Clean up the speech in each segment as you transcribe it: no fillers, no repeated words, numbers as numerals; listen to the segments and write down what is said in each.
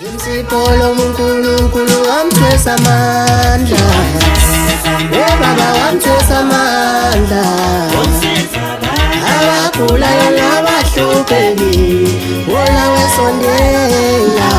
Imsipolo uNkulunkulu wamthwesa amandla. Eh baba wamthwesa amandla. Abagulayo nabahlupheki wona wesondela.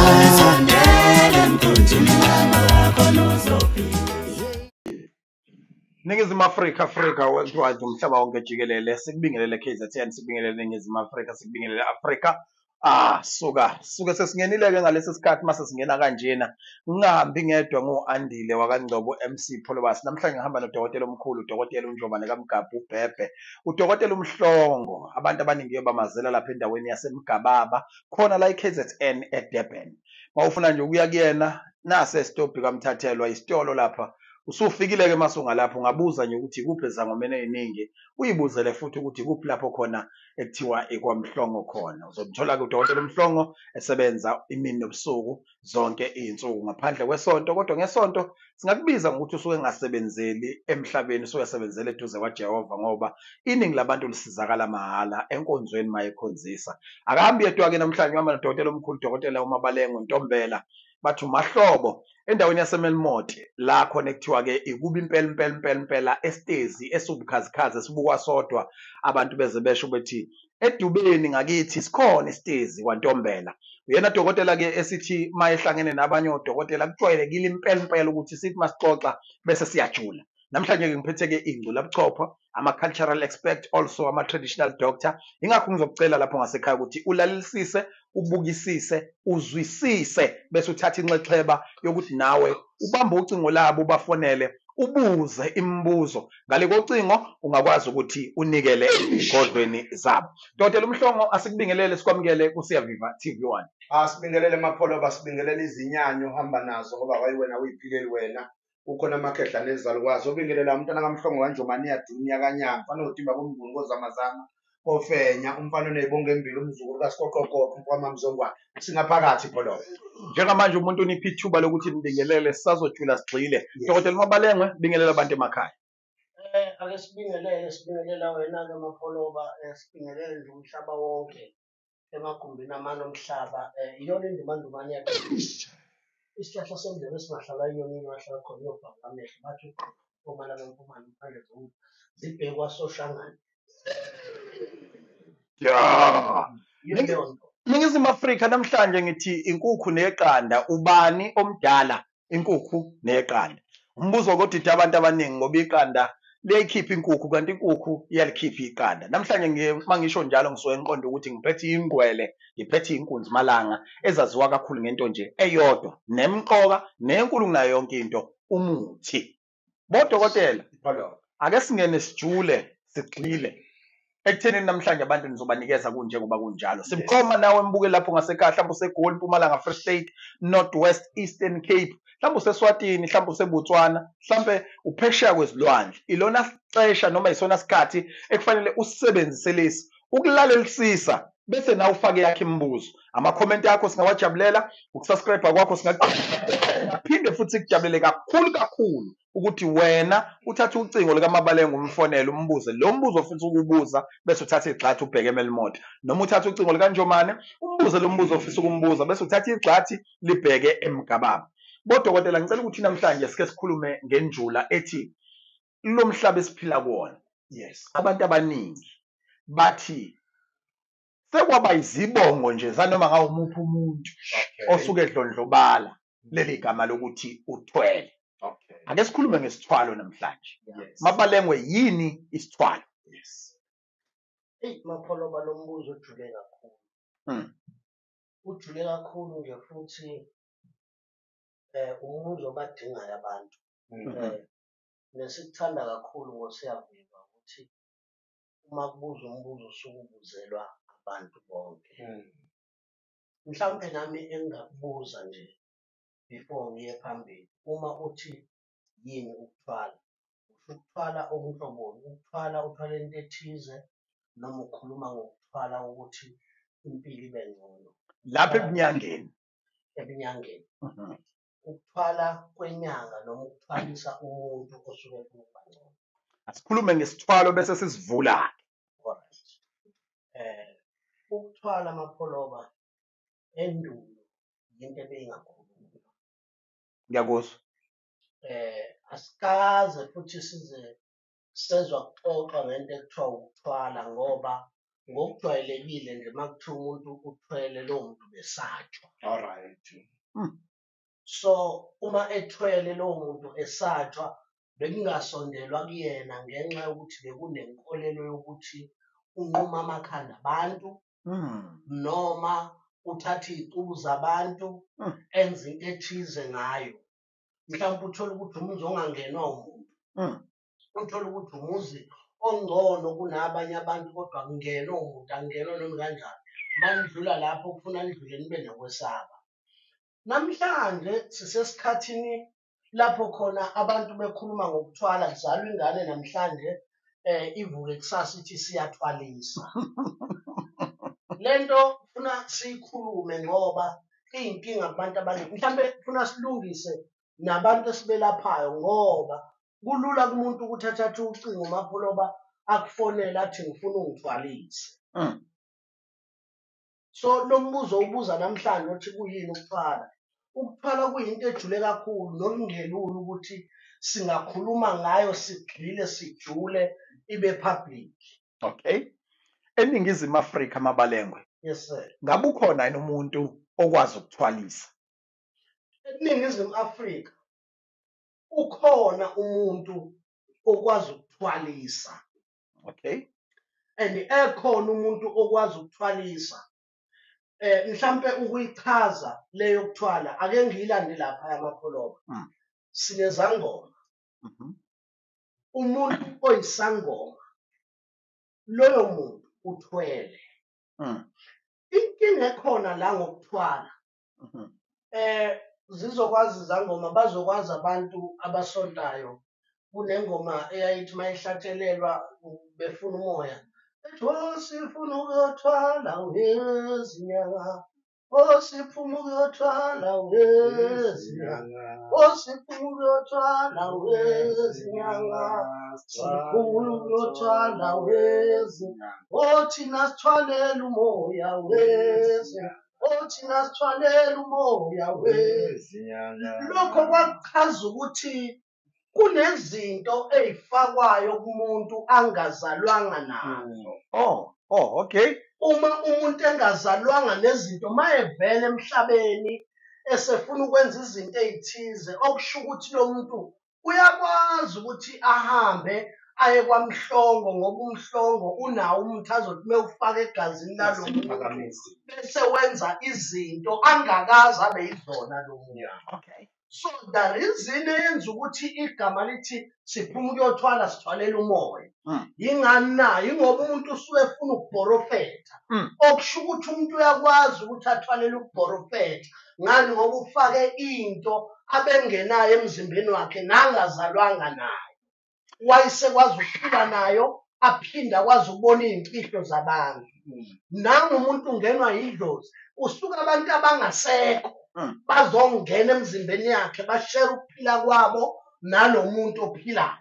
Ningizimu Afrika, Afrika worldwide, umhlaba wonke jikelele, sikubingelele KZN, sikubingelele Ningizimu Afrika, sikubingelele Afrika. Ah, suka suke sesingenile-ke ngalesi sikhathi mase singena kanjena. Ngingahambi ngedwa ngu-Andile wakaNgcobo MC Pholobas. Namhlanje ngihamba nodokotela omkhulu, udokotela uNjomane kaMgabha uBhebhe, udokotela uMhlongo. Abantu abaningi bamazela lapha endaweni yaseMgababa, khona la e-KZN eDurban. Mawufuna nje ukuya kuyena, nase esitobhi kaMthathelwa isitolo lapha. Usufikile-ke mase ungalapho ungabuza nje ukuthi ikuphi ezangomeni ey'ningi, uyibuzele futhi ukuthi ikuphi lapho khona ekuthiwa ikwaMhlongo khona. Uzomthola-ke udokotela uMhlongo esebenza imini nobusuku zonke iy'nsuku ngaphandle kwesonto, kodwa ngesonto singakubiza ngokuthi usuke engasebenzeli emhlabeni, usuke esebenzela eduze kwaJehova, ngoba iningi labantu lisizakala mahhala enkonzweni uma ekhonzisa. Akahambi yedwa-ke namhlanje, uhamba nodokotela omkhulu, udokotela uMabalengwe Ntombela, bathi uMahlobo, endaweni yaseMelmoth la khona ekuthiwa-ke ikubi impela impela impela impela esitezi esiwubukhazikhazi esibukwa sodwa, abantu beze besho bethi edubeni ngakithi sikhona isitezi kwaNtombela. Uyena dokotela-ke esithi uma ehlangene nabanye odokotela kujwayelekile impela impela ukuthi sithi masixoxa bese siyajula. Namhlanje-ke ngiphethe-ke ingculabuchopho, ama-cultural expert, also ama-traditional doctor. Ingakho ngizokucela lapho ngasekhaya ukuthi ulalelisise, ubukisise, uzwisise, bese uthatha inxexheba yokuthi nawe ubambe ucingo labo, ubafonele, ubuze imibuzo. Ngale kocingo ungakwazi ukuthi unikele ezigodlweni zabo. Dokotela uMhlongo, asikubingelele, sikwamukele kuSiyaviva TV1. Asibingelele Mapholoba, sibingelele izinyanya ohamba nazo ngoba wayiwena uyiphileli wena. Kukhona amakhehla nezalukwazi obingelela umntwana kaMhlongo kaNjomane Dunya kaNyanga, umfana odimba komnguni kozamazama ofenya, umfana oney'bongo embili, umzukulu kaSigoqogoqo, umfowamamzongwane, singaphakathi Pholoba. Njengamanje umuntu uniphi ithuba lokuthi nibingelele, sisazojula sigxile. Dokotela Mabalengwe, bingelela abantu emakhaya. Ake sibingelele, sibingelela wena-ke Mapholoba, sibingelele nje umhlaba wonke emagumbini amane omhlaba. Iyona indumandumane yakhe. Isihlahla semvelo esingahlala inyoni ingahlala khona iyobhaka amehlo, bathi omala bempumane impande zomntu zibhekwa soshangane. Ya. Yileyo nto. Ningizimu Afrika namhlanje ngithi inkukhu neqanda, ubani omdala, inkukhu neqanda? Umbuzo kodida abantu abaningi ngoba iqanda liyayikhipha inkukhu kanti inkukhu iyalikhipha iqanda. Namhlanje uma ngisho njalo ngisuke ngiqonde ukuthi ngiphethe ingqwele, ngiphethe inkunzi malanga ezaziwa kakhulu ngento nje eyodwa nemqoka nenkulu kunayo yonke into, umuthi. Bodokotela, ake singene sijule sigxile ekuthenini namhlanje abantu nizobanikeza kunjengoba kunjalo. Sibukhoma nawe mbuke lapho ngasekhaya, mhlawumbe useGoli, Mpumalanga, Free State, North West, Eastern Cape, mhlawumbe useSwatini, mhlawumbe useBotswana, mhlawumbe uphesheya kwezilwandle. Ilona xesha noma isona sikhathi ekufanele usisebenzise lesi ukulalelisisa, bese nawe ufake yakhe imibuzo. Amakhomenti akho singawajabulela, ukusubscribe kwakho singaphinde futhi sikujabulele kakhulu kakhulu ukuthi wena uthathe ucingo likaMabalengwe umfonele umbuze lo mbuzo ofisa ukubuza, bese uthatha igxathi ubheke eMelmoth, noma uthathe ucingo likaNjomane umbuze lo mbuzo ofisa ukumbuza, bese uthatha igxathi libheke eMgababa. Bodokotela, ngicela ukuthi namhlanje sike sikhulume ngenjula ethi lo mhlaba esiphila kuwona. Yes. Abantu abaningi bathi sekwaba izibongo nje zanoma ngawumuphi umuntu osuke edlondlobala leli gama lokuthi uthwele. Ake sikhulume ngesithwalo namhlanje. Yes. Mabalengwe, yini isithwalo? Yes. Eyi Mapholoba, lo mbuzo ujule kakhulu. Ujule kakhulu nje futhi umbuzo obadingayo abantu. Nesikuthanda kakhulu ngoSiyaviva ukuthi uma kubuzwa umbuzo usuke ubuzelwa abantu bonke. Mhlawumbe nami engingakubuza nje before ngiye phambili, uma uthi yini ukuthwala, usho ukuthwala okunhloboni, ukuthwala uthwala into ethize noma ukhuluma ngokuthwala ukuthi impilo ibe ngcono lapha ebunyangeni? Ebunyangeni. Ukuthwala kwenyanga noma ukuthwalisa umuntu osuke efuna ukuba ngcono. Asikhulume ngesithwalo bese sisivula. Alright. Ukuthwala Mapholoba endulo yinto ebeyingakhulunywa. Ngiyakuzwa. Asikaze futhi size sezwa kuxoxwa ngento ekuthiwa ukuthwala, ngoba ngokujwayelekile nje uma kuthiwa umuntu uthwele, lowo muntu besatshwa. All right. So uma ethwele lowo muntu esatshwa, bekungasondelwa kuyena ngenxa yokuthi bekunenkolelo yokuthi unquma amakhanda abantu noma uthatha iy'cubu zabantu enze into ethize ngayo. Mhlawumpe uthole ukuthi umuzi ongangenwa umuntu, uthole ukuthi umuzi ongcono kunabanye abantu, kodwa akungenwa umuntu, akungenwa noma kanjani. Manidlula lapho kufuna nidlule nibe nokwesaba. Namhlanje sisesikhathini lapho khona abantu bekhuluma ngokuthwala, kuzalwa ingane namhlanje ivuke kusasa ithi siyathwalisa. Lento funa siyikhulume ngoba iyinkinga kubantu abaningi. Mhlampe funa silungise nabantu esibelaphayo, ngoba kulula kumuntu ukuthi athathe ucingo uMapholoba akufonele athi ngifuna ungithwalise. So lo mbuzo ubuza namhlanje othi kuyini ukuthwala? Ukuthwala kuyinto ejule kakhulu nokungelula ukuthi singakhuluma ngayo sigxile sijule ibe public. Okay. ENingizimu Afrika, Mabalengwe, Yes sir. ngabe ukhona yini umuntu okwazi ukuthwalisa? ENingizimu Afrika ukhona umuntu okwazi ukuthwalisa. Okay. And ekhona umuntu okwazi ukuthwalisa. Mhlampe ukuyichaza leyo kuthwala, ake ngiyilande lapha yaMapholoba. Sinezangoma. Umuntu oyisangoma, loyo muntu uthwele. Inkinga ekhona la ngokuthwala, zizokwazi izangoma, bazokwazi abantu abasontayo. Kunengoma eyayithi mayihlatshelelwa befuna umoya, ethi osifuna ukuyothwala wezinyanga, osiphuma ukuyothwala wezinyanga, osiphuma ukuyothwala wezinyanga, siphuma ukuyothwala wezinyanga, othina sithwalela umoya wezinyanga, othina sithwalela umoya wezinyanga. Lokho kwakuchaza ukuthi kunezinto ey'fakwayo kumuntu angazalwanga nazo. Oh, okay. Uma umuntu engazalwanga nezinto, mayevela emhlabeni esefuna ukwenza izinto ey'thize, okusho ukuthi lo muntu uyakwazi ukuthi ahambe aye kwaMhlongo, ngoba uMhlongo unawo umuthi azothi mewufaka egazini lalo muntu bese wenza izinto angakaze abe yizona lo muntu. Okay. So the reason eyenza ukuthi igama lithi siphuma ukuyothwala sithwalela umoya, yingani na? Yingoba umuntu usuke efuna ukuprofetha. Okusho ukuthi umuntu uyakwazi ukuthi athwalele ukuprofetha. Ngani? Ngoba ufake into abengenayo emzimbeni wakhe nangazalwanga nayo. Wayesekwazi ukuphila nayo, aphinde akwazi ukubona iy'mfihlo zabantu. Nangu umuntu ungenwa yidlozi, usuka abantu abangasekho bazongena emzimbeni yakhe bashere ukuphila kwabo nalo muntu ophilayo.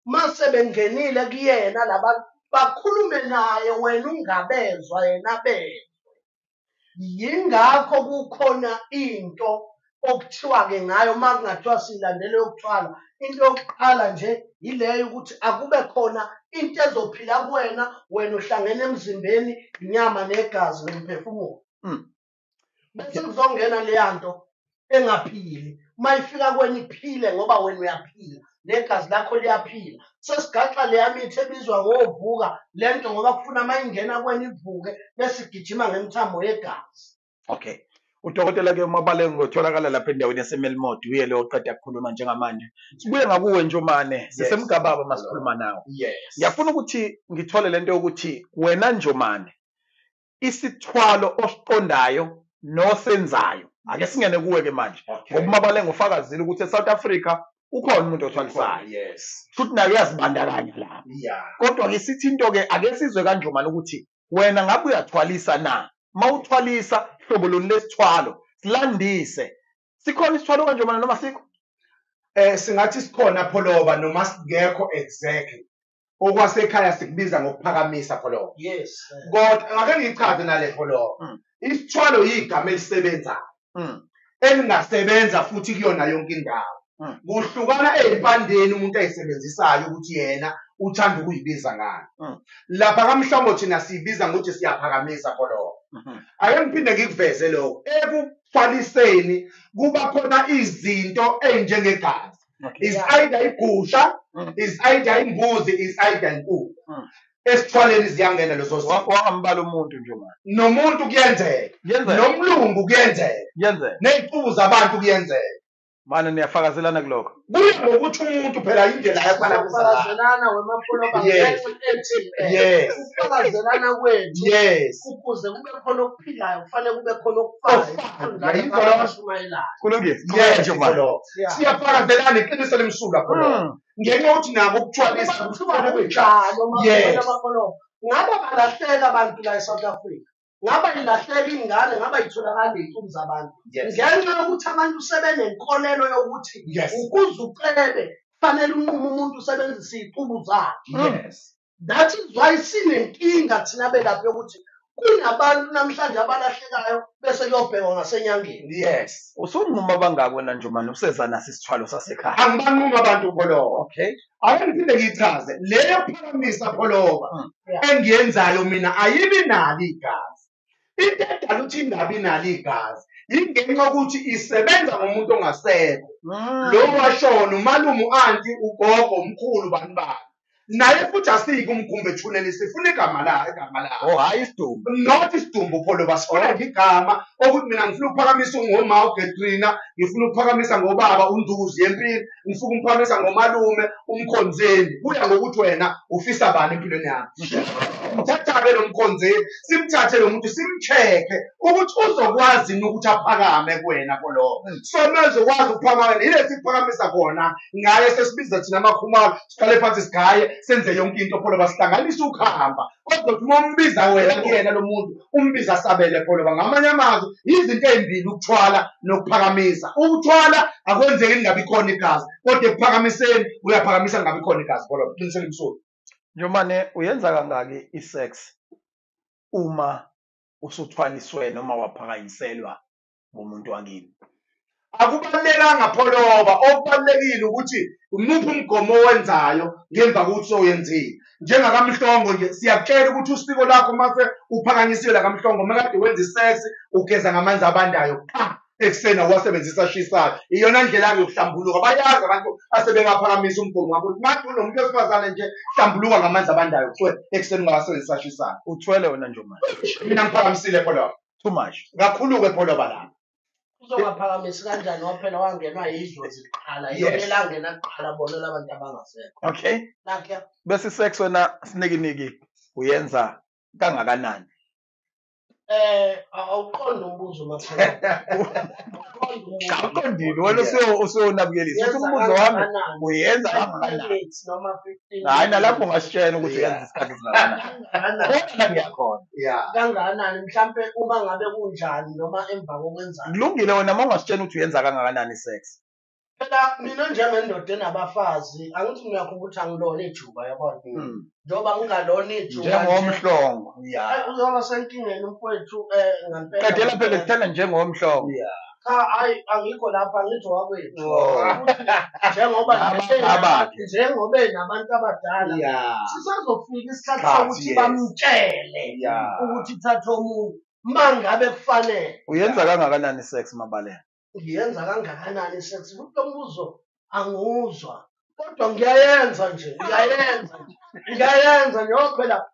Mase bengenile kuyena labantu bakhulume naye, wena ungabezwa yena bezwe. Yingakho kukhona into okuthiwa-ke ngayo uma kungathiwa siyilandele yokuthwala, into yokuqala nje yileyo ukuthi akube khona into ezophila kuwena, wena uhlangene emzimbeni, inyama negazi nomphefumulo. Bese kuzongena leya nto engaphili, uma ifika kuwena iphile ngoba wena uyaphila, negazi lakho liyaphila. Sesigaxa leya mithi ebizwa ngovuka le nto, ngoba kufuna uma ingena kuwena ivuke bese igijima ngemithambo yegazi. Okay. Udokotela ke uMabalengwe utholakala lapha endaweni yaseMelmoth, uye lo oqeda kukhuluma njengamanje. Sibuye ngakuwe Njomane, sisemgababa masikhuluma nawe. Yes. Ngiyafuna ukuthi ngithole lento yokuthi wena Njomane isithwalo osiqondayo nosenzayo. Ake singene kuwe ke manje. Okay. Ngoba uMabalengwe ufakazile ukuthi eSouth Africa ukhona umuntu othwalisayo. Yes. Futhi naye uyazibandakanya lapha. Yeah. Kodwa ke sithi into ke ake sizwe kaNjomane ukuthi wena ngabe uyathwalisa na? Mawuthwalisa hlobo loni lesithwalo, silandise. Sikhona isithwalo kaNjomane noma sikho? Singathi sikhona Pholoba noma singekho exactly. Okwasekhaya sikubiza ngokuphakamisa Pholoba. Yes. Kodwa ake ngichaze nale Pholoba. Isithwalo yigama elisebenzayo. elingasebenza futhi kuyona yonke indawo. Kuhlukana ey'mpandeni umuntu ayisebenzisayo ukuthi yena uthanda ukuyibiza ngani. Lapha kaMhlongo thina siyibiza ngokuthi siyaphakamisa khona. Ake ngiphinde ngikuveze lokho. Ekuthwaliseni kuba khona izinto ey'njengegazi. Is either igusha, is either imbuzi, is either inkukhu. Esithwaleni ziyangena lezo zinto. Wangambala umuntu nje manje. Nomuntu kuyenzeka. Nomlungu kuyenzeka. Ney'cubu zabantu kuyenzeka. Manje niyafakazelana kulokho. Kuya ngokuthi umuntu phela indlela yakufakazelana wemapholoba yes. Ukufakazelana kwethu. Yes. Ukuze kube khona okuphilayo kufanele kube khona okufayo. Kulungile. Yes, siyafakazelana iqiniso lemsulwa khona. Ngenxa yokuthi nako ukuthwalisa kufanele kunjalo mapholoba. Ngabe balahleka abantu la eSouth Africa. Ngaba ilahleka ingane, ngaba itholakala iy'cubu zabantu. Ngenxa yokuthi abantu sebenenkolelo yokuthi ukuze ucebe kufanele unqume umuntu usebenzise iy'cubu zakhe. Yes. That is why sinenkinga thina belapha yokuthi kunabantu namhlanje abalahlekayo bese kuyobhekwa ngasenyangeni. Yes. Usunquma bangaki wena Njomane useza naso isithwalo sasekhaya? Angibanquma abantu Pholoba. Okay. Ake ngiphinde ngiyichaze leyo phakamisa Pholoba engiyenzayo mina ayibi nalo igazi. Into edala ukuthi ingabi nalo igazi ingenxa yokuthi isebenza ngomuntu ongasekho. Lo washona umalume, u-anti, ugogo, umkhulu, bani bani. Naye futhi asike umkhumbi ethuneni, sifuna igama lakhe, igama lakhe. Oh, hayi isidumbu. Not isidumbu Pholoba, sifuna nje igama okuthi mina ngifuna ukuphakamisa ngoma uGetrina, ngifuna ukuphakamisa ngobaba uNduzi yempilo, ngifuna ukuphakamisa ngomalume uMkhonzeni. Kuya ngokuthi wena ufisa bani empilweni yakho. Mthatha-ke lo Mkhonzeni, simthathe lo muntu simcheck-e ukuthi uzokwazi yini ukuthi aphakame kuwena Pholoba. So mezokwazi ukuphakama yile sikuphakamisa khona ngaye sesibiza thina amakhumalo, siqale phansi sigaye senze yonke into Pholoba, sihlanganise ukuhamba. Kodwa uma umbiza wena kuyena lo muntu, umbiza sabele Pholoba. Ngamanye amazwi izinto ey'mbili ukuthwala nokuphakamisa. Ukuthwala akwenzeki lingabi khona igazi, kodwa ekuphakamiseni uyaphakamisa lingabi khona igazi Pholoba. Qinisele msulu. Njomane, uyenza kangaki i-sex uma usuthwaliswe noma waphakanyiselwa ngumuntu wakini? Akubalulekanga Pholoba, okubalulekile ukuthi umuphi umgomo owenzayo ngemva kokuthi sowuyenzile. NjengakaMhlongo nje siyakutshela ukuthi usiko lakho mase uphakanyisiwe lakaMhlongo, makade wenza i-sex ugeza ngamanzi abandayo qha ekuseni awasebenzisa ashisayo. Iyona ndlela-ke yokuhlambuluka. Bayazi abantu asebengaphakamisa umgomo wakho ukuthi manje unomuntu wesifazane nje hlambuluka ngamanzi abandayo cwe ekuseni ungawasebenzisa ashisayo. Uthwele wena Njomane? Mina ngiphakamisile Pholoba. Too much. Kakhulu-ke Pholoba lapho. Uzongaphakamisi kanjani waphela wangenwa yidlozi kuqala. Yona elangena kuqala bona labantu abangasekho. Okay. Nakho. Bese sex wena sinikiniki uyenza kangakanani? Awuqonda umbuzo Mapholoba. Awuqondile wena usuyonabukelisa. Uthi umbuzo wami uyenza kangakanani? Noma 15. Hayi nalapho ungasitshela ukuthi uyenza isikhathi esingakanani. Khona la ngiyakhona. Kangakanani mhlampe uma ngabe kunjani noma emva kokwenzani. Kulungile wena uma ungasitshela ukuthi uyenza kangakanani sex. Phela mina njengendoda enabafazi angithi ngiyakhumbula ukuthi angilona ijuba yabona. Njengoba ngingalona ijuba njengoMhlongo. Uzoba senkingeni umfowethu ngempela. Qedela phela sithanda njengoMhlongo. Cha hayi angikho lapha ngithi wakwethu. Njengoba njengoba enabantu abadala sisazofika isikhathi sokuthi bamtshele ukuthi thatha omunye mangabe kufanele. Uyenza kangakanani sex Mabaleka? Ngiyenza kangakanani sex? Lo mbuzo angiwuzwa kodwa ngiyayenza nje, ngiyayenza nje. Ngiyayenza nje phela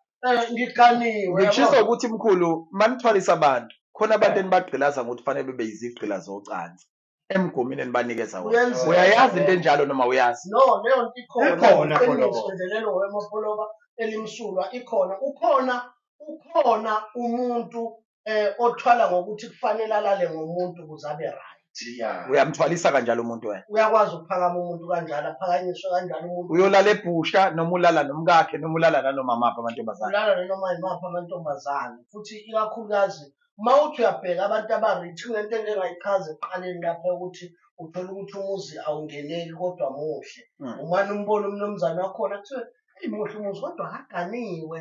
ngiganiwe. Ngishisa ukuthi mkhulu manithwalisa abantu khona abantu enibagqilaza ngokuthi fanele bebe yizigqila zocansi emgomini enibanikeza wona. Uyayazi into enjalo noma uyazi? No, leyo nto ikhona. Iqiniso nje lelo wemapholoba elimsulwa ikhona. Ukhona umuntu othwala ngokuthi kufanele alale ngomuntu ukuze abe right. Uyamthwalisa kanjalo umuntu wena? Uyakwazi ukuphakama umuntu kanjalo, aphakanyiswe kanjalo umuntu. Uyolala ebhusha noma ulala nomkakhe noma ulala nanoma maphi amantombazane? Ulala nanoma yimaphi amantombazane. Futhi ikakhulukazi uma uthi uyabheka abantu aba-rich kunento engingayichaza ekuqaleni lapha ukuthi uthola ukuthi umuzi awungeneki kodwa muhle. Umane umbone umnumzane wakhona kuthiwe eyi muhle umuzi kodwa akaganiwe.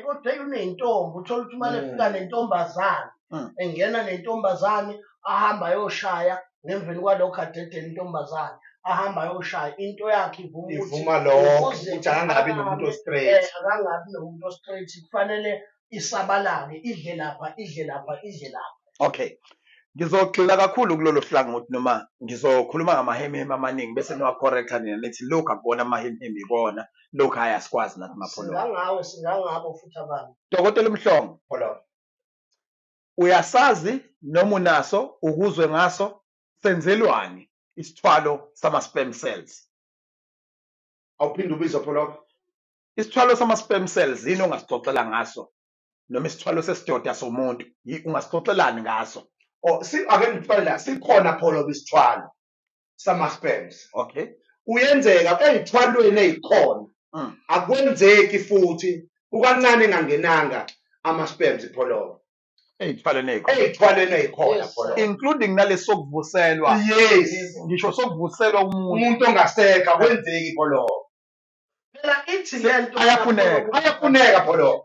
Kodwa unentombi, uthola ukuthi umane efika nentombazane, engena nentombazane. Ahamba ayoshaya, ngemveni kwalokho adedele intombazane, ahamba ayoshaya into yakhe ivuma ukuthi Ivuma lokho ukuze ukuthi akangabi nomuntu iphakame, o-straight. Akangabi nomuntu o-straight, kufanele isabalale, idle lapha, idle lapha, idle lapha. Okay. Ngizogxila kakhulu kulolu hlangothi noma ngizokhuluma ngamahemihemi amaningi bese niwa-correct-a nina nithi lokhu akubona amahemihemi ikona, lokhu hhayi asikwazi nathi Mapholoba. Singangawe, singangabo futhi abantu. Dokotela Mhlongo, Pholoba. uyasazi noma unaso ukuzwe ngaso senzelwani isithwalo sama-sperm cells? Awuphinde ubize Pholoba. Isithwalo sama-sperm cells yini ongasixoxela ngaso? Noma isithwalo sesidoda somuntu ungasixoxelani ngaso? Oh, si ake ngixole la, sikhona Pholoba isithwalo sama-sperms. Okay. Kuyenzeka ey'thwalweni ey'khona. Akwenzeki futhi kukancane engangenanga ama-sperms Pholoba. Ey'thwalweni ey'khona. Ey'thwalweni ey'khona Yes, Pholoba. Including nalesi sokuvuselwa. Yes. Ngisho sokuvuselwa umuntu. Umuntu ongasekho akwenzeki Pholoba. Phela ithi lento Ayafuneka. Ayafuneka Pholoba.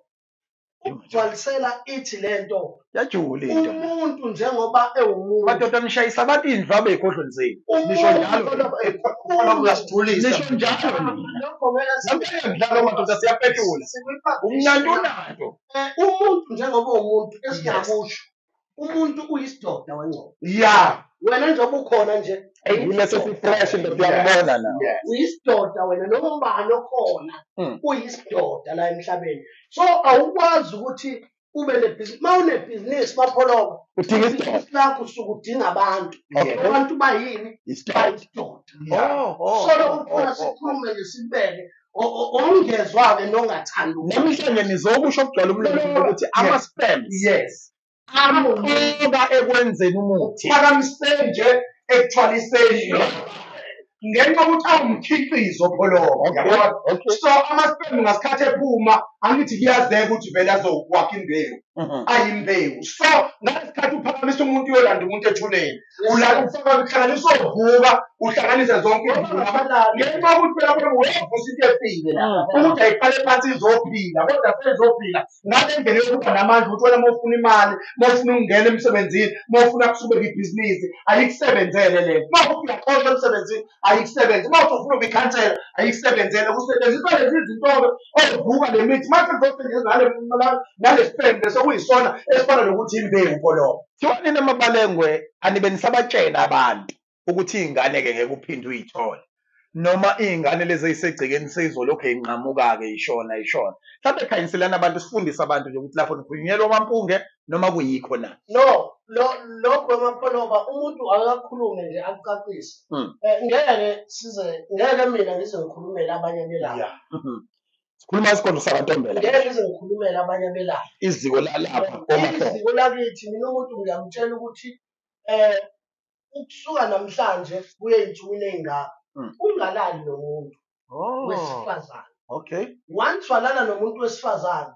Ukugcwalisela ithi lento. Yajula into. Umuntu njengoba ewumuntu. Madoda nishayisa abantu indlwabe ey'khodlweni zenu. Nisho njalo. Pholoba uyasijulisa. Nisho njalo nina. Lokho ngeke Namhlanje ngidlala madoda siyapetula. Umnantunanto. Umuntu njengoba uwumuntu esingakusho. Umuntu uyisidoda wengcobo. Yeah. Wena njengoba ukhona nje. Yile sesi-fresh ndoda uyakubona la. Yes. Uyisidoda wena noma ubani okhona uyisidoda la emhlabeni. So awukwazi ukuthi ube nebhizinisi. Uma unebhizinisi Mapholoba, Udinga isidoda. ibhizinisi lakho usuke udinga abantu. Okay. Abantu bayini? Isidoda. Bayisidoda. Oh, oh, Solo oh, ufuna oh, oh. sikhulume nje sibeke ongezwa-ke nongathandi ukuzwa. Namhlanje nizokusho okugcwele umlomo ukuthi ama-sperms Yes. amqoka ekwenzeni umuthi. Phakamiseni nje ekuthwaliseni. Ngenxa yokuthi awumkhiqizo Pholoba. Okay. Okay. So ama-sperm ngasikhathi ephuma angithi kuyazeka ukuthi vele azokwakha imbewu. Ayimbewu. So ngalesikhathi uphakamisa umuntu uyolanda umuntu ethuneni. Ulanda ufaka uhlanganisa ovuka, uhlanganise zonke izinto. Ngenxa yokuthi phela Pholoba uyavusa into efile la. Ukuthi ayiqale phansi izophila, kodwa seyizophila ngale ndlela yokuba namandla ukuthi wena uma ufuna imali, uma ufuna ukungena emsebenzini, uma ufuna kusubeka ibhizinisi, ayikusebenzele le nto. Uma ufuna uyaxoshwa emsebenzini, ayikusebenze. Uma ufuna ukuba ikhansela, ayikusebenzele. Kusetshenziswa lezi zinto-ke ovuka le mithi. Mase kuzosetshenziswa nale sperm leso kuyisona esifana nokuthi imbewu Pholoba. Kuthiwa nina Mabalengwe anibe nisabatshela abantu ukuthi iy'ngane-ke ngeke uphinde uy'thole. Noma iy'ngane lezi ey'segcekeni seyizolokhu ey'nqamuka-ke ishona ishona. Mhlawumbe khanyiselani abantu sifundise abantu nje ukuthi lapho nikhulunyelwa amampunge noma kuyikho na. No, lokho Mapholoba umuntu akakhulume nje akucacise. Ngeke size, ngeke mina ngize ngikhulumele abanye belapha. Yeah. Sikhuluma isigodlo sakaNtombela. Ngeke ngize ngikhulumele abanye belapha. Iziko lalapha koMahlobo. Iziko lakithi mina umuntu ngiyamtshela ukuthi ukusuka namhlanje kuye ey'nsukwini ey'ngaka ungalali nomuntu wesifazane. Okay. Once walala nomuntu wesifazane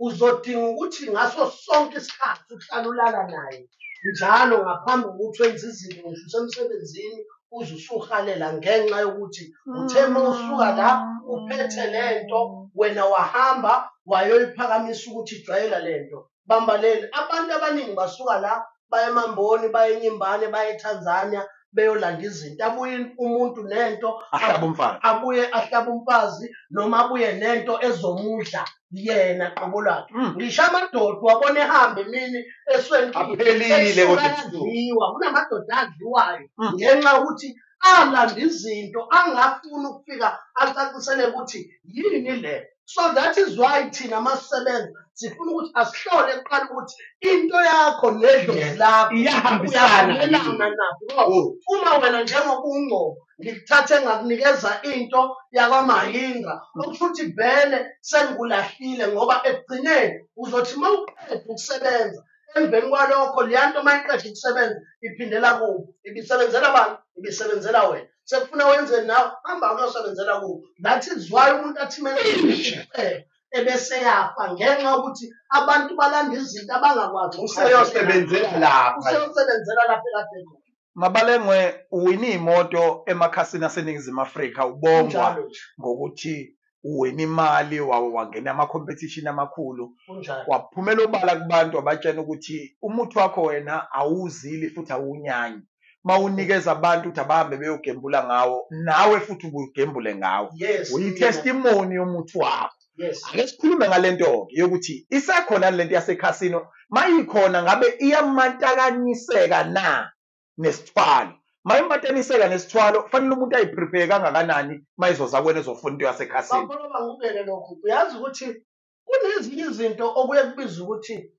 uzodinga ukuthi ngaso sonke isikhathi uhlale ulala naye njalo ngaphambi kokuthi wenze izinto ngisho usemsebenzini uze usuhalela ngenxa yokuthi uthe uma usuka la uphethe lento wena wahamba wayoyiphakamisa ukuthi ijwayela lento. Bambalele abantu abaningi basuka la baye eMamboni, baye eNyimbane, baye eTanzania beyolanda izinto. Abuye umuntu nento, Ahlabe umfazi. Abuye ahlabe umfazi noma abuye nento ezomudla yena qobo lwakhe. Ngisho amadoda wabona ehamba emini esweni Aphelile kodwa ebusuku. Adliwa, kunamadoda adliwayo ngenxa yokuthi alanda izinto angafuni ukufika acacisele ukuthi yini le. So that is why thina masisebenza sifuna ukuthi asihlole kuqala ukuthi into yakho nedlozi lakho Iyahambisana. uyavumelana na. Because uma wena njengoba ungcobo ngikuthathe ngakunikeza into yakwaMahindra okusho ukuthi vele sengikulahlile ngoba ekugcineni uzothi uma uqeda ukusebenza emveni kwalokho leya nto uma iqeda ukusebenza iphindela kubo, ibisebenzela abantu, ibisebenzela wena. Sekufuna wenze nawe, hamba uyosebenzela kubo. That is why umuntu athi kumele ebese yafa ngenxa yokuthi abantu balanda izinto abangakwazi Useyosebenzela lapha. Useyosebenzela lapha ekade khona. Mabalengwe uwine imoto emakhasini aseNingizimu Afrika ubongwa Kunjalo nje. ngokuthi Uwina imali, wangena ama-competition amakhulu. Kunjalo. Waphumela obala kubantu, wabatshela ukuthi umuthi wakho wena awuzili futhi awunyanyi. Mawunikeza abantu ukuthi abahambe beyogembula ngawo, nawe futhi ubugembule ngawo. Yes. Uyi-testimony yomuthi wakho. Yes. Ake sikhulume ngale nto-ke yokuthi isekhona lento yasekhasino, mayikhona ngabe iyamatakaniseka na nesithwalo? Mayimataniseka nesithwalo, kufanele umuntu ayi-prepare kangakanani mayizoza kuwena ezofuna into yasekhasino? Bakhuluma ngikubeke lokhu. Uyazi ukuthi kunezinye izinto okuye kubiza ukuthi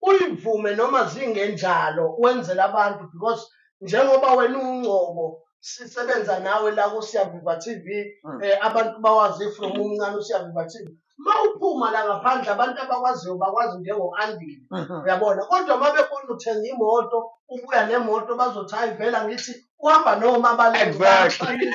uyivume noma zingenjalo wenzela abantu, because njengoba wena ungcobo sisebenza nawe la kuSiyaviva TV, abantu bawazi from umncane uSiyaviva TV. Mawuphuma la ngaphandle abantu abakwaziyo bakwazi njengo-Andile, uyabona. Kodwa uma bebona uthenga imoto, ubuya nemoto, bazothi hayi vele angithi uhamba noma Exactly.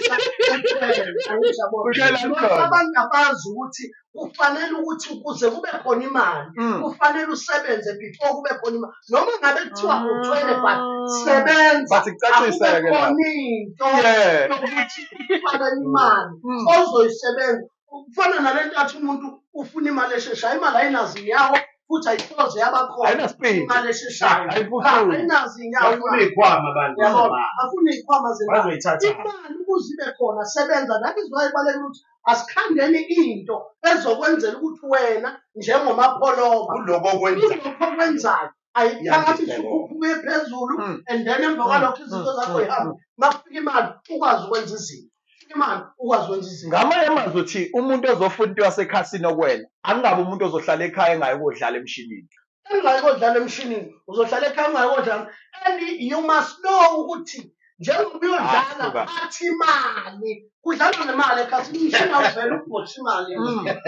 Abantu abazi ukuthi kufanele ukuthi ukuze kube khona imali, kufanele usebenze before kube khona imali. Noma ngabe kuthiwa uthwele, but sebenza, But kucaciseke akube lapho. khona into yokuthi ufake imali ozoyisebenza. Kufana nale nto athi umuntu ufuna imali esheshayo, imali ayinazo inyawo futhi ayisoze yabakhona. Ayinaspeed. Imali esheshayo. Ayiphuthumi. Ayinazo inyawo. Bafuna iy'khwama abantu. Yabona, afuna iy'khwama zemali. Bazoyithatha. Imali ukuze ibe khona sebenza. That is why ibalulekile ukuthi asikhandeni into ezokwenzela ukuthi wena njengoMapholoba Kuloko okwenzayo. kulokho okwenzayo ayiphakamise Iyandiseka. ukhuphuke phezulu, and then emva kwalokho izinto zakho yihambe. Makufika imali ukwazi ukwenza izinto. Kufika imali ukwazi ukwenza izinto. Ngamanye amazwi uthi umuntu ozofuna into yasekhasino kuwena angabe umuntu ozohlala ekhaya engayi kodlala emshinini. Engayi kodlala emshinini, uzohlala ekhaya ungayi kodlala. And you must know ukuthi njengoba uyodlala Ah, suka. phathi imali, kudlalwa ngemali ekhasini, umshini awuvele ubhoshe imali.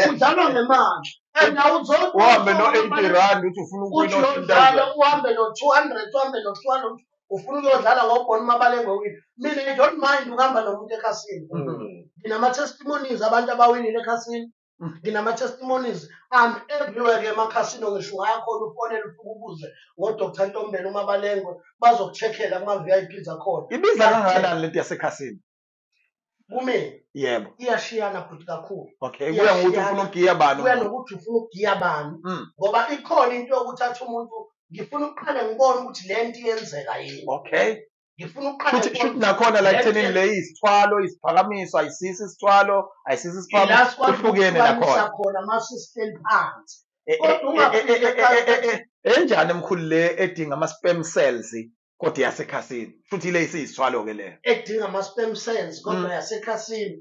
Kudlalwa ngemali. And Uhambe no-80 rand uthi ufuna uthi ukuwina uyodlala o-2000. uhambe no-200, uhambe no-200, ufuna ukuyodlala ngobhona uMabalengwe wini. Mina I don't mind ukuhamba nomuntu ekhasini. Nginama-testimonies abantu abawinile ekhasini. Nginama-testimonies I'm everywhere-ke emakhasino, ngisho ungayakhona ufonele ufike ubuze ngo-Dr Ntombela uMabalengwe, bazoku-check-ela kuma-V I Ps akhona. Ibiza kangakanani lento yasekhasini? Kumina Yebo. iyashiyana futhi kakhulu. Okay, kuya ngokuthi ufuna ukugiya bani. Kuya nokuthi ufuna ukugiya bani. Ngoba ikhona into yokuthi athi umuntu ngifuna ukuqale ngibone ukuthi le nto iyenzeka yini. Okay. Ngifuna ukuqale Futhi ngibone futhi nakhona la le nto ekuthenini le isithwalo, isiphakamiso, ayisisi isithwalo, ayisisi Ila isiphakamiso, sikwazi kuhlukene ukuhlukanisa nakhona. khona mase sihleli phansi. Kodwa ungafiki ekhaya Enjani mkhulu le edinga ama-sperm cells kodwa yasekhasini? Futhi le isiyisithwalo-ke leyo. Edinga ama-sperm cells kodwa yasekhasini.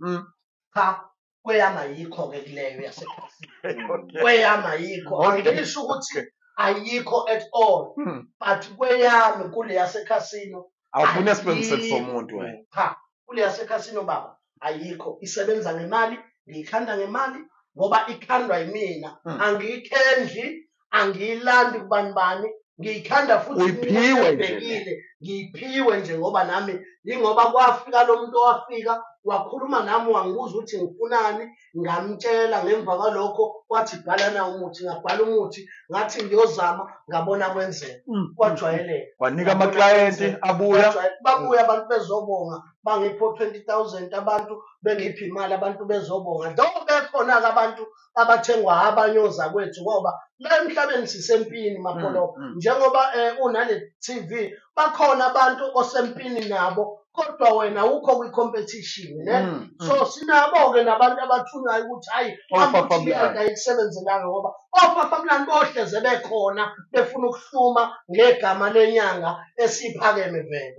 Cha, kweyami ayikho-ke kuleyo yasekhasini. Kweyami ayikho. Angisho ukuthi ayikho at all. But kweyami kule yasekhasino Awufuni sperm cells ayikho. somuntu wena. Cha, kule yasekhasino baba ayikho. Isebenza ngemali, ngiyikhanda ngemali ngoba ikhandwa yimina. Angiyikhendli, angiyilandi kubani bani, ngiyikhanda futhi Uyiphiwe nje. ngibhekile, ngiyiphiwe nje ngoba nami yingoba kwafika lo muntu owafika wakhuluma nami wangibuza ukuthi ngifunani, ngamtshela. Ngemva kwalokho wathi bhala na umuthi, ngabhala umuthi, ngathi ngiyozama, ngabona kwenzeka, kwajwayeleka. Wanika ama-client abuya. Babuya abantu bezobonga, bangipha 20,000 abantu, bengipha imali abantu bezobonga. Though bekhona-ke abantu abathengwa abanye ozakwethu, ngoba la emhlabeni sisempini Mapholoba. Njengoba unale TV, bakhona abantu osempini nabo, kodwa wena ukho kwi-competition, ne? So sinabo-ke nabantu abathunywayo ukuthi hhayi, Ofafa amuthi mlando. ayikusebenzelayo, ngoba ofafa mlando bohleze bekhona befuna ukuhluma ngegama lenyanga esiphakeme vele.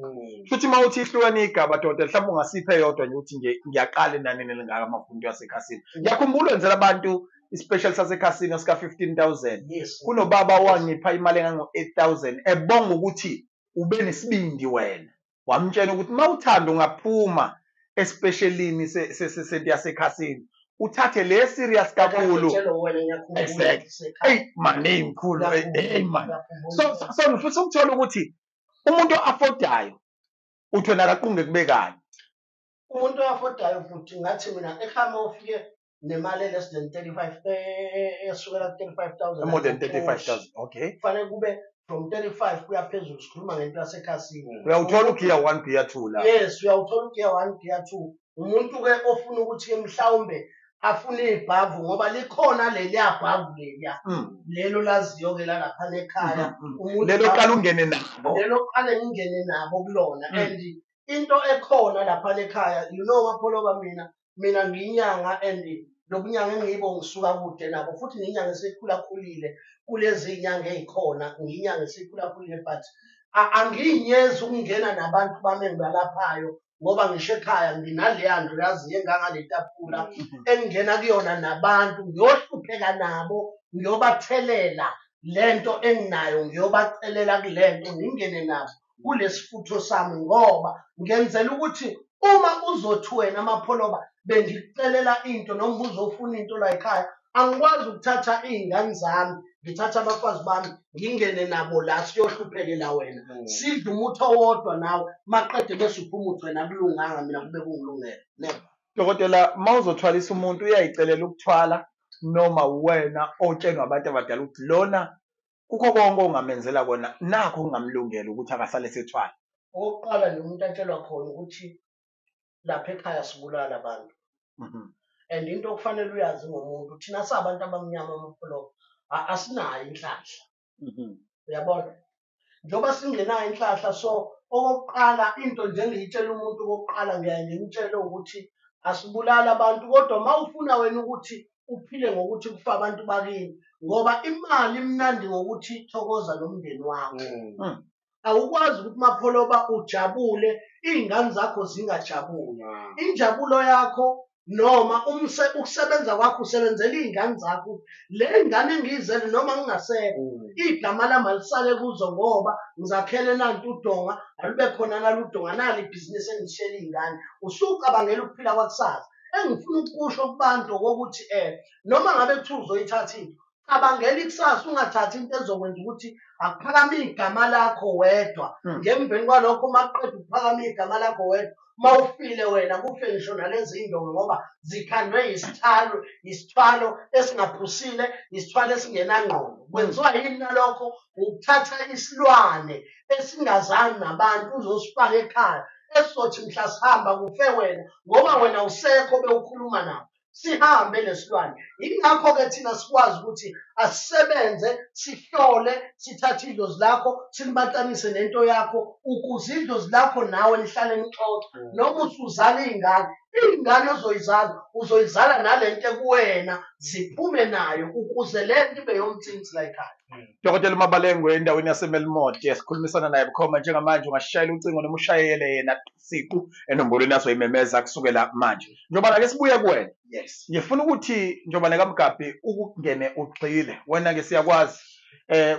Futhi uma uthi ihlukane igaba doda, mhlawumbe ungasiphe eyodwa nje uthi nje ngiyaqala enanini elingaka amafundo yasekhasini. Ngiyakhumbula wenzela abantu i-special sasekhasini sika 15,000. Yes. Kunobaba owangipha imali engango-8,000 ebonga ukuthi ube nesibindi wena. Wamtshela ukuthi uma uthanda ungaphuma especialini sento yasekhasini uthathe le serious kakhulu. Ngiyakutshela wena, ngiyakhumbula Exactly. ngisekhaya. Hey man, hey mkhulu, hey man. Ngiyakhumbula. So ngifisa ukuthola ukuthi umuntu o-affordayo uthi wena akaqunge kube kanye. Umuntu o-affordayo futhi ngathi mina ekhaya uma ufike nemali less than 35, esukela ku 35,000. More than 35,000. Okay. Kufanele kube from 35 kuya phezulu, sikhuluma ngento yasekhasini. Uyawuthola ugear 1, gear 2 la. Yes, uyawuthola ugear 1, gear 2. Umuntu ke ofuna ukuthi mhlawumbe Afuna ibhavu ngoba likhona leliya bhavu leliya lelo laziyo-ke lalapha ekhaya. Lelo qala ungene nabo. Lelo qale ngingene nabo kulona. And into ekhona lapha ekhaya, you know Mapholoba, mina ngiyinyanga and lobunyanga engiyibo ngisuka kude nabo, futhi ngiyinyanga esikhulakhulile kulezi nyanga ey'khona, ngiyinyanga esikhulakhulile, but angiyinyezi ukungena nabantu bami engibalaphayo ngoba ngisho ekhaya nginaleya ndlu yaziyo engangale tafula engingena kuyona nabantu, ngiyohlupheka nabo, ngiyobathelela lento enginayo, ngiyobacelela kulento, ngingene nabo kulesifutho sami, ngoba ngenzela ukuthi uma uzothi wena Mapholoba bengikucelela into noma uzofuna into la ekhaya, angikwazi ukuthatha iy'ngane zami, ngithatha abafazi bami, ngingene nabo la siyohluphekela wena. Sidle umuthi owodwa nawe, maqede bese uphuma uthi wena akulunganga, mina kube kungilungele. Never. Dokotela, uma uzothwalisa umuntu uyayicelela ukuthwala noma wena otshenwa abantu abadala ukuthi lona kukho konke ongamenzela kona nakho okungamlungela ukuthi akasale sethwala? Okokuqala nje umuntu atshelwa khona ukuthi lapha ekhaya sibulala abantu. And into okufanele uyazi ngomuntu, thina sabantu abamnyama Mapholoba, asinayo inhlanhla. Uyabona? Njengoba singenayo inhlanhla, so okokuqala into nje engiyitshela umuntu okokuqala ngiyaye ngimtshele ukuthi asibulali abantu, kodwa uma ufuna wena ukuthi uphile ngokuthi kufa abantu bakini, ngoba imali imnandi ngokuthi thokoza nomndeni wakho. Awukwazi ukuthi Mapholoba ujabule iy'ngane zakho zingajabuli. Injabulo yakho noma ukusebenza kwakho usebenzela iy'ngane zakho. Le ngane engiyizele noma ngingasekho, igama lami alisale kuzo ngoba ngizakhele nantu udonga, alube khona nalo udonga, nali ibhizinisi engishiyele iy'ngane. Usucabangela ukuphila kwakusasa. Engifuna ukusho kubantu okokuthi noma ngabe kuthiwa uzoyithatha into, cabangela ikusasa, ungathathi into ezokwenza ukuthi akuphakame igama lakho wedwa. Ngemveni kwalokho uma kuqeda ukuphakama igama lakho wedwa, uma ufile wena kufe ngisho nalezi iy'ndonga ngoba zikhandwe isithwalo, isithwalo esingaphusile, isithwalo esingenangqondo. Kwenziwa yini nalokho? Ukuthatha isilwane esingazani nabantu uzosifaka ekhaya, esizothi mhla sihamba kufe wena ngoba wena usekho bewukhuluma nabo. Sihambe lesilwane. Yingakho-ke thina sikwazi ukuthi asisebenze, sihlole, sithathe idlozi lakho, silimatanise nento yakho ukuze idlozi lakho nawe lihlale lixoxa. Noma usuzala iy'ngane, iy'ngane ozoyizala, uzoyizala nale nto ekuwena, ziphume nayo ukuze le nto ibe yomthinti la ekhaya. Dokotela Mabalengwe endaweni yaseMelmoth, sikhulumisana naye bukhoma njengamanje. Ungashayela ucingo noma ushayele yena siqu enombolweni azoyimemeza kusukela manje. Njengoba ke sibuye kuwena, Yes. ngifuna ukuthi njengoba nekaMgabhi ukungene ugxile wena ke siyakwazi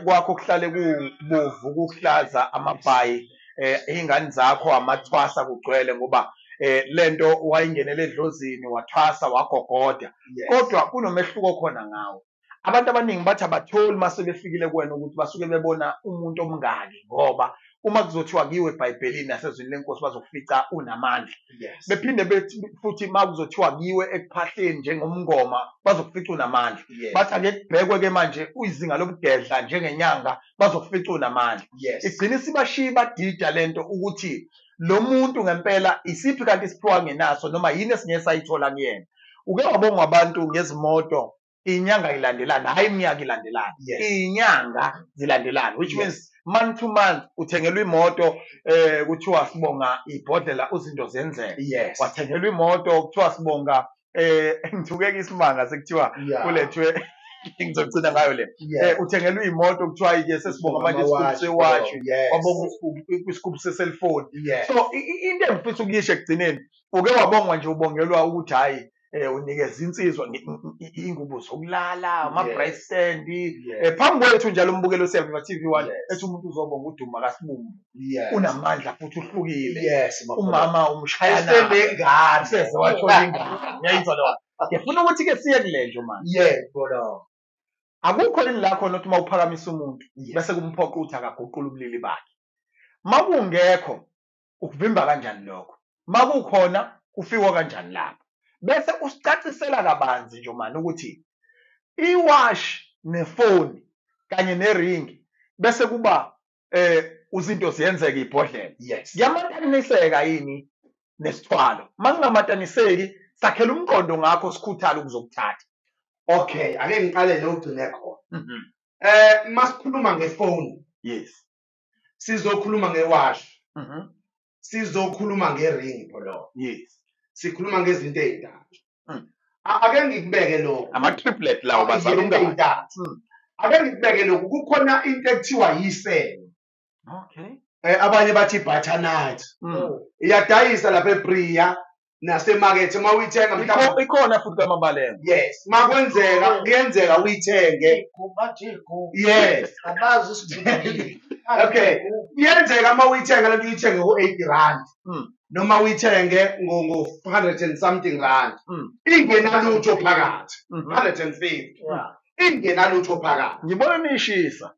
kwakho kuhlale kubovu kuhlaza amabhayi, ingane zakho amathwasa kugcwele ngoba lento wayingenele edlozini wathwasa wagogoda. Kodwa kunomehluko khona ngawo. Abantu abaningi bathi abatholi mase befikile kuwena ukuthi basuke bebona umuntu omngaki, ngoba uma kuzothiwa kuyiwe eBhayibhelini nasezwini lenkosi bazokufica unamandla. Bephinde bethi futhi uma kuzothiwa kuyiwe ekuphahleni njengomngoma bazokufica unamandla. Bathi ake kubhekwe ke manje izinga lobugedla njengenyanga bazokufica unamandla. Igcina isibashiya badida lento ukuthi lo muntu ngempela isiphi kanti isiphiwa ngenaso noma yini esingeke sayithola kuyena. Uke wabongwa abantu ngezimoto inyanga ilandelana, hayi iminyaka ilandelana, inyanga zilandelana, which means month to month uthengelwa imoto, kuthiwa sibonga ibhodlela uzinto zenzeka. Wathengelwa imoto kuthiwa sibonga, ngithukeka isimanga sekuthiwa kulethwe ngizogcina ngayo le. Uthengelwa imoto kuthiwa ke sesibonga manje isigubhu sewashi, wabonga isigubhu se-cellphone. So into engifisa ukuyisho ekugcineni, uke wabongwa nje ubongelwa ukuthi hayi unikeza insizwa ingubo zokulala, ama-braai stand. Phambi kwethu njalo umbukelo Siyaviva TV1 ethi umuntu uzobonga uDuma kaSibumbu. Unamandla futhi uhlukile. Umama umshaya Usenengane. Seze wathola ingane. Ngiyayizwa leyo. Ngifuna ukuthi ke siye kule nje manje. Yebo lo. Akukho yini la khona ukuthi uma uphakamisa umuntu bese kumphoqa ukuthi akaguqule ubulili bakhe. Makungekho ukuvimba kanjani lokho? Makukhona kufikwa kanjani lapho? Bese usicacisela kabanzi nje manje ukuthi iwashi nefoni kanye neringi bese kuba izinto ziyenzeka ibhodlela. Kuyamataniseka yini nesithwalo? Makungamataniseki Sakhela umqondo ngakho sikhuthale ukuzokuthatha. Okay, ake ngiqale nogcine khona. Masikhuluma ngefoni. Yes. Sizokhuluma ngewash. Sizokhuluma ngering pholo. Yes. Sikhuluma ngezinto ezintathu. Ake ngikubeke lokho. Ama triplet lawo bazala umngani. Ake ngikubeke lokho, kukhona into ekuthiwa yiselo. Okay. Abanye bathi butternut. Iyadayisa lapha eBria nasemakethe uma uyithenga mhlawumbe ikhona futhi kamabaleko. Yes, makwenzeka kuyenzeka uyithenge. Yes. Abazi isigubhu. Okay. Kuyenzeka uma uyithenga lento uyithenge ngo-80 rand. Noma uyithenge ngo-100 and something rand. Ingenalutho phakathi. 150. Ingenalutho phakathi. Ngibona nishisa.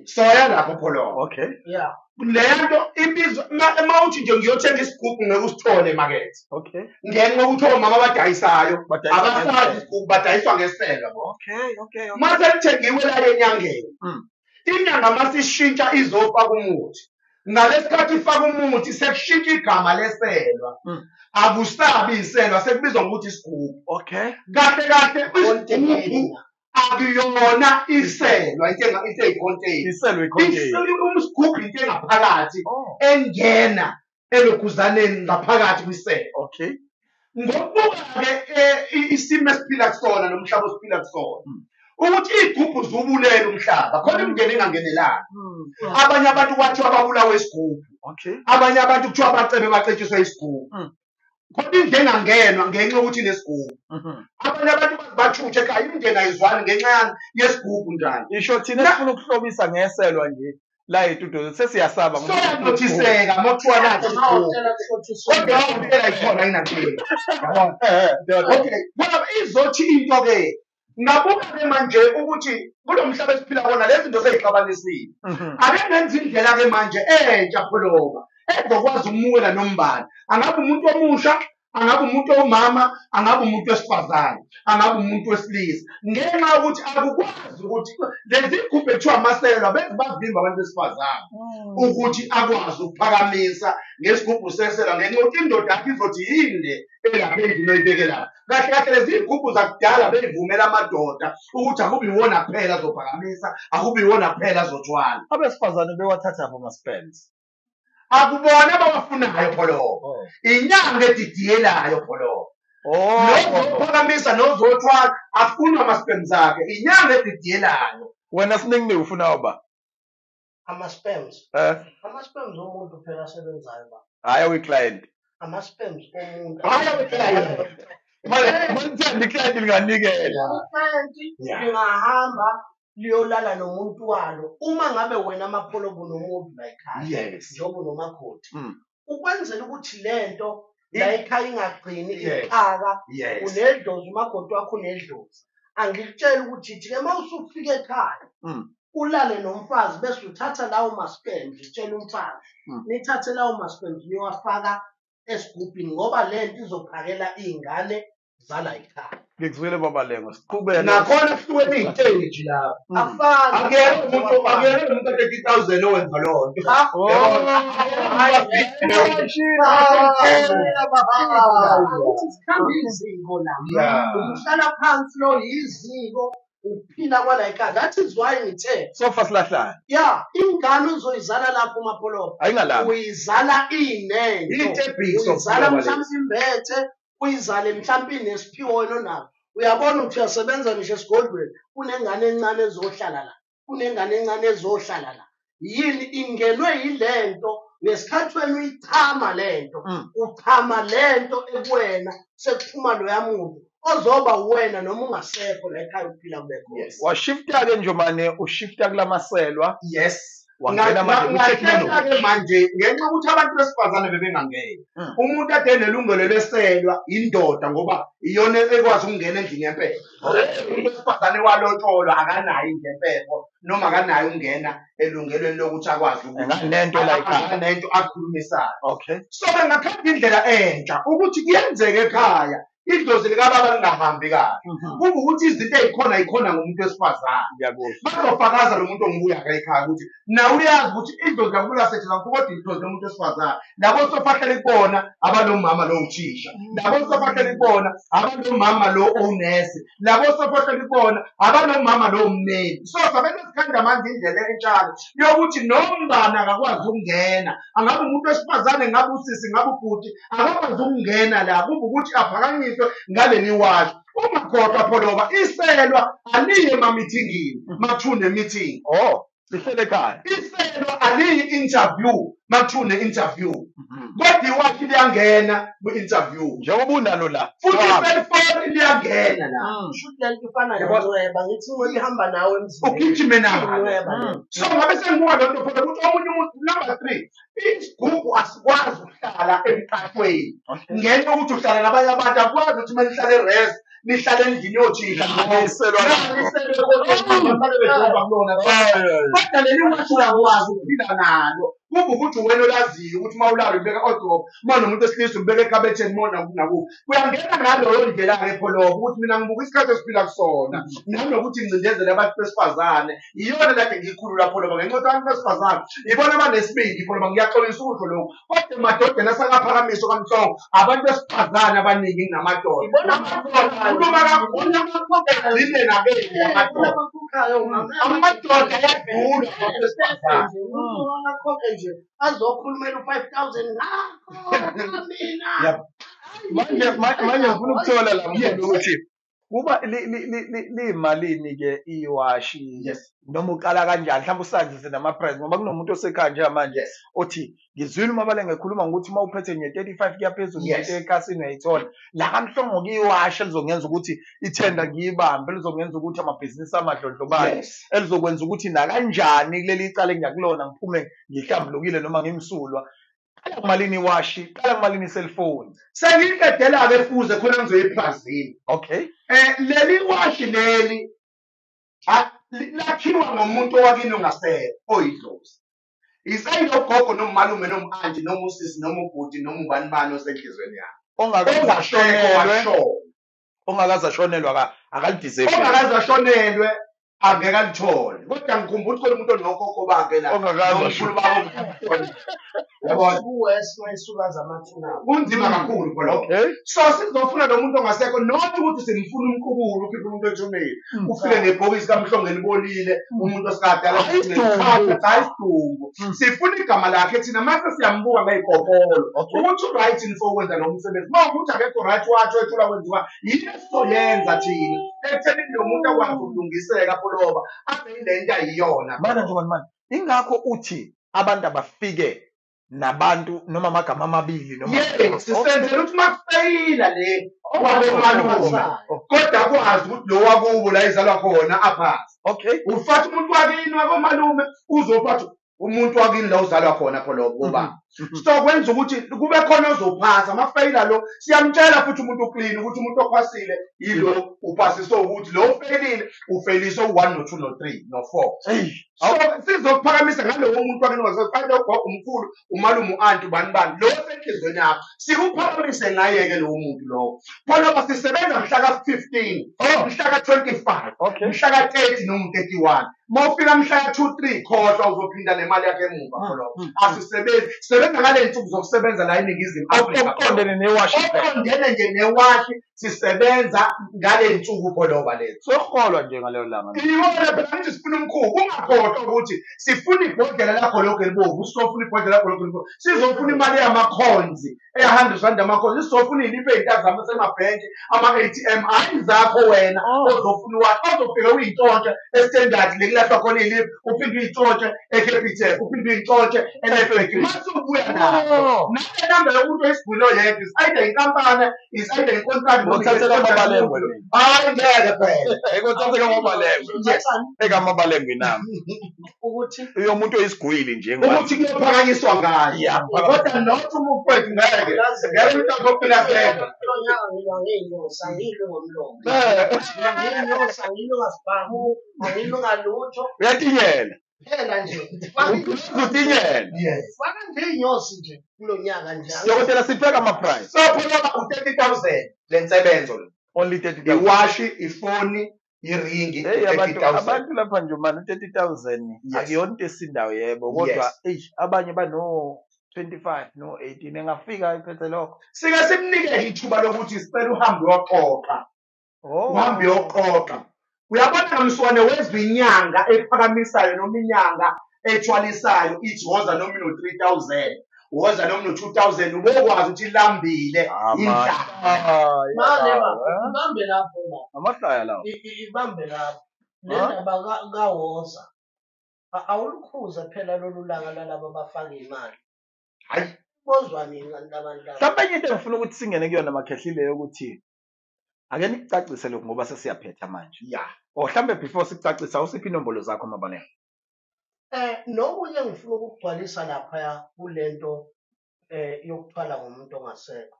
Soya lapho pholo. Okay. Yeah. Lento ibizwa uma uthi nje ngiyothenga isigubhu ngeke usithole emakethe. Okay. Ngenxa yokuthi omama abadayisayo abasazi isigubhu badayiswa ngeselo. Okay, okay. Mase lithengiwe la enyangeni. Inyanga masishintsha izofaka umuthi. Ngalesikhathi ifaka umuthi sekushintsha igama leselwa. Akusabi iselwa sekubizwa ngokuthi isigubhu. Okay. Kahle kahle isigubhu akuyona iselwa into eyicontainer. Iselwa icontainer. Umsigubhu into engaphakathi engena elokuzaneni ngaphakathi kwiselo. Okay. Ngokubuka-ke isimo esiphila kusona nomhlaba osiphila kusona. Ukuthi iy'gubhu ziwubulela umhlaba, khona imindeni engangenelani. Abanye abantu kwathiwa babulawe isigubhu. Okay. Abanye abantu kuthiwa bacebe bacetshiswe isigubhu. Khona indlu engangenwa ngenxa yokuthi inesigubhu. Abanye abantu bathuthe ekhaya imindeni ayizwani ngenxa yesigubhu njalo. Isho thina sifuna ukuhlobisa ngeselwa nje la estudio sesiyasaba ngoba soyanothiseka uma kuthiwa nathi isigubhu. Kodwa impela ikhona inankinga. Yabona? Okay, ngoba izothi into ke ngabuka-ke manje ukuthi kulo mhlaba esiphila kona lezi zinto seyixabanisile. Ake ngenze indlela-ke manje entsha pholoba ezokwazi ukumukela nombani. Angabe umuntu omusha, angabe umuntu owumama, angabe umuntu wesifazane, angabe umuntu wesilisa. Ngenxa yokuthi akukwazi ukuthi lezi gubhu ekuthiwa amaselwa beze bavimba abantu besifazane ukuthi akwazi ukuphakamisa ngesigubhu seselwa ngenxa yokuthi indoda yakhe izothi yini le elapha endlini oyibeke lapha. Kahle kahle lezi gubhu zakudala beyivumela amadoda ukuthi akube iwona kuphela azophakamisa, akube iwona kuphela azothwala. Abesifazane bewathatha ama-spells. Akubona abawafunayo pholo. Inyanga edidiyelayo pholo. Nozophakamisa nozothwala afunwa ama-sperms akhe. Inyanga edidiyelayo. Wena siningi ufuna uba? Ama-sperms. Ama-sperms omuntu phela asebenzayo ba. Hayi we-client. Ama-sperms omuntu. Hayi we-client. Manje i-client linganikela. I-client lingahamba liyolala nomuntu walo. Uma ngabe wena amapholo kunomuntu la ekhaya. Yes. Njengoba unomakoti. Ukwenzela ukuthi lento la ekhaya ingagcini ixaka. Unedlozi umakoti wakho unedlozi. Angikutsheli ukuthi ithi ke mawusufika ekhaya ulale nomfazi bese uthatha lawo ma-sperms, utshela umfazi. Nithathe lawo ma-sperms niyowafaka esigubhini ngoba lento izophakela iy'ngane zala ekhaya. Ngikuzwile baba Lengo, siqhubeke. Nakhona kuhlukene iy'stage lapho. Afana. Akuyena umuntu ka-30,000 owenza loo nto. Ukuthi sikhamba iziko la. Ukuhlala phansi lo yiziko ukuphila kwala ekhaya. That is why ngithe sofa silahlane. Yeah, ingane uzoyizala lapho uMapholoba. Ayingalaphi. Uyizala inento. Uyizala mhlawumbe imbethe, uyizale mhlawumbe inesiphiwo wena onawo. Uyabona ukuthi uyasebenza ngisho esigodlweni, kunengane encane ezohlala la, kunengane encane ezohlala la. Yini ingenwe yilento ngesikhathi wena uyichama lento, uchama lento ekuwena sekuphuma loya muntu ozoba wena noma ungasekho la ekhaya ukuphila kube khona. Washifta-ke Njomane, ushifta kulamaselwa. Yes. Wangena manje ku-technology manje ngenxa yokuthi abantu besifazane bebengangeni. Umuntu ade enelungelo leselwa indoda ngoba iyona ekwazi ukungena endlini yempepho. Umuntu wesifazane walotsholwa akanayo indlu yempepho noma akanayo ukungena elungelweni lokuthi akwazi ukuthi nento la ekhaya nento akhulumisayo. Okay. So bengakhanda indlela entsha ukuthi kuyenzeka ekhaya Idlozi likababa lingahambi kahle. Kuba ukuthi izinto ey'khona yikhona ngomuntu wesifazane. Bazofakaza lo muntu ongibuya ekhaya ukuthi nawe uyazi ukuthi idlozi lakubulasetheza kodwa idlozi lomuntu wesifazane. Labo sofahlele kubona abanomama lo uthisha. Labo sofahlele kubona abanomama lo owunesi. Labo sofahlele kubona abanomama lo ummeli. So sabe sikhanda manje indlela entshalo yokuthi nombani akakwazi ukungena. Angabe umuntu wesifazane, ngabe usisi, ngabe ubhuti, akakwazi ukungena la. Kuba ukuthi aphakanyiswe ngaleli washi. Ungakhohlwa Pholoba, iselwa aliye ema-meetingini makuthune meeting. Oh, sihlele ekhaya. Iselwa aliyi interview makuthune interview. Kodwa iwashi liyangena kwi-interview. Njengoba unalo la. Futhi i-cellphone liyangena la. Shuthi lento ifana nenweba, ngithi inweba ihamba nawe emzimbeni. Ugijime nayo. Inweba. So ngabe sengibuka le nto phela ukuthi omunye umuntu number 3, isigubhu asikwazi ukuhlala emqashweni. Ngenxa yokuthi uhlala nabanye abantu akwazi ukuthi uma nihlale e-rest, nihlale endlini yothisha. Kodwa leli washi uyakwazi ukuphila nalo. Kuba ukuthi wena olaziyo ukuthi uma ulala ubeka odrop, uma nomuntu wesilisa ubeka ekhabetheni mona nakuphi. Uyangena ngaleyo ndlela-ke Pholoba ukuthi mina ngibuka isikhathi esiphila kusona. Nanokuthi ngicindezele abantu besifazane. Iyona kade ngiyikhulula Pholoba ngenxa yokuthi abantu besifazane ibona abanesibindi Pholoba, ngiyaxolisa ukusho lokhu. Kodwa emadodeni asakaphakamiswa kaMhlongo, abantu besifazane abaningi kunamadoda. Khuluma kakhulu agcine nabeni amadoda. Amadoda ayadlula abantu besifazane. Azokhulumela u-5,000 ngakho mina. Manje ngifuna ukuthola la mkhulu ukuthi kuba liyimalini ke iwashi noma uqala kanjani mhlawumbe usandise nama-price ngoba kunomuntu osekhaya njengamanje othi ngizwile uMabalengwe ekhuluma ngokuthi uma uphethe nje 35 kuya phezulu into ekhasini uyayithola. La kaMhlongo kuyiwashi elizongenza ukuthi ithenda ngiyibambe, elizongenza ukuthi amabhizinisi amadlondlobale, elizokwenza ukuthi nakanjani kuleli cala engiyakulona ngiphume ngihlambulukile noma ngimsulwa. Qala kumalini iwashi, qala kumalini i-cellphone. Sengiqedela-ke fuze khona ngizoya ePlazini. Okay. Leli washi leli lakhiwa ngomuntu owakini ongasekho oyidlozi. Isayilo gogo noma umalume noma u-anti noma usisi noma ubhuti noma ubani bani osenhlizweni yakhe. Ongakaze ashonelwe akalideserve. Ongakaze ashonelwe angeke alithole. Kodwa ngikhumbula ukuthi khona umuntu onokhokho bakhe la. Ongakaze ashonelwe. Kunzima kakhulu khona. So sizofuna lo muntu ongasekho not ukuthi simfuna umqubulu ukhiphe umuntu ethuneni. Ufike nebhokisi kaMhlongo elibolile umuntu osikadala hayi isidumbu. Sifuna igama lakhe thina mase siyambuka ngey'kopolo. Ukuthi u-right yini for ukwenza lo msebenzi. Uma ukuthi akekho right watsho ethula kwenziwa yini esizoyenza thina ekuthenini lo muntu akwazi ukulungiseka Pholoba abe yile nto ayiyona. Mana nje mani. Ingakho uthi abantu abafike nabantu noma amagama amabili noma yes, sisenzela ukuthi makufeyila le kwabomalume kodwa kwazi ukuthi lo wakubo la izalwa khona aphasi. Okay. Ufatha umuntu wakini wakomalume uzophatha umuntu wakini la uzalwa khona Pholoba ngoba so kwenza ukuthi kube khona ozophasa amafeyila lo siyamtshela futhi umuntu uclean ukuthi umuntu ophasile yilo uphasiswe ukuthi lo ufeyilile ufeliswe u1 no 2 no 3 no 4. So sizokuphakamisa ngalowo muntu wakini wasefanele ugogo umkhulu umalume u-anti ubani bani lo osenhlizweni yakho sikuphakamise ngaye ke lowo muntu lowo. Pholoba sisebenza mhla ka-15, mhla ka-25, mhla ka-30 noma 31. Mawufika mhla ka-2 3 khohlwa uzophinda nemali yakhe emuva Pholoba. Asisebenzi sebenza ngale nsuku zokusebenza la eNingizimu Afrika. Oqondene newashi. Oqondene nje newashi sisebenza ngale nsuku Pholoba lezi. Sokuholwa nje ngaleyo langa. Iyona phela ngithi sifuna umkhuba ungakhohlwa ukuthi sifuna ibhodlela lakho lokho elibovu, sizofuna ibhodlela lakho lokho elibovu. Sizofuna imali yamakhonzi eya-100 rand amakhonzi, sizofuna iy'liphi ey'ntathu zasemabhenki ama-ATM hayi zakho wena ozofuna iwashi ozofika uyintshontshe e-Standard le kulahlwa khona iy'liphi uphinde uyintshontshe eCapitec uphinde uyintshontshe eNedbank. Mase ubuya nazo nale namba yomuntu oyisigwilo yedwa is either inkampani is either i-contract Ngothathela amabalengwe. Hayi ngeke phela. Ngothathela amabalengwe. Yes. Ekamabalengwe nami. Ukuthi uyomuntu oyisigwili nje ukuthi kuyophakanyiswa ngayo. Kodwa not umfowethu ngeke. Ngeke utakhophila phela. Lonyaka ngilwa ngey'nyosi, angilwi ngomlomo. Ngilwa ngey'nyosi, angilwi ngasibhamu, angilwi ngalutho. Uyatinyela. Kuphela nje. Utinyela. Yes. Faka nje inyosi nje kulo nyaka nje. Dokotela, sipheka ama-price. So phela u-30,000 le nsebenzo le. Only 30,000. Iwashi, ifoni, iringi, Hey, abantu 30,000. abantu lapha nje mani 30,000 Yes. akuyona into esindayo, yebo, kodwa Yes. eish, abanye bano 25 no 18 engafika iphethe lokho. Sike simnike ithuba lokuthi sicela uhambe uyoqoqa. Oh. Uhambe uyoqoqa. Uyabona nomswane wezwa inyanga ephakamisayo noma inyanga ethwalisayo ithi woza noma ino-3000, woza noma ino-2000, ubokwazi ukuthi ilambile indlala. Amahlaya Mane lawo, baba, eh? ibambe lapho baba. Amahlaya lawo. Ibambe lapho. Le Ha? ndaba kaWoza. Awulukhuze phela lolu langa lalaba abafaka imali. Hayi. Bozwa nini kanti abantu laba? Mhlawumbe enye into engifuna ukuthi singene kuyona makhehlile ukuthi ake nikucacise lokhu ngoba sesiyaphetha manje. Ya. Or mhlawumbe before sikucacisa usiphi inombolo zakho Mabalengwe? Nokunye engifuna ukugcwalisa laphaya kulento yokuthwala ngomuntu ongasekho.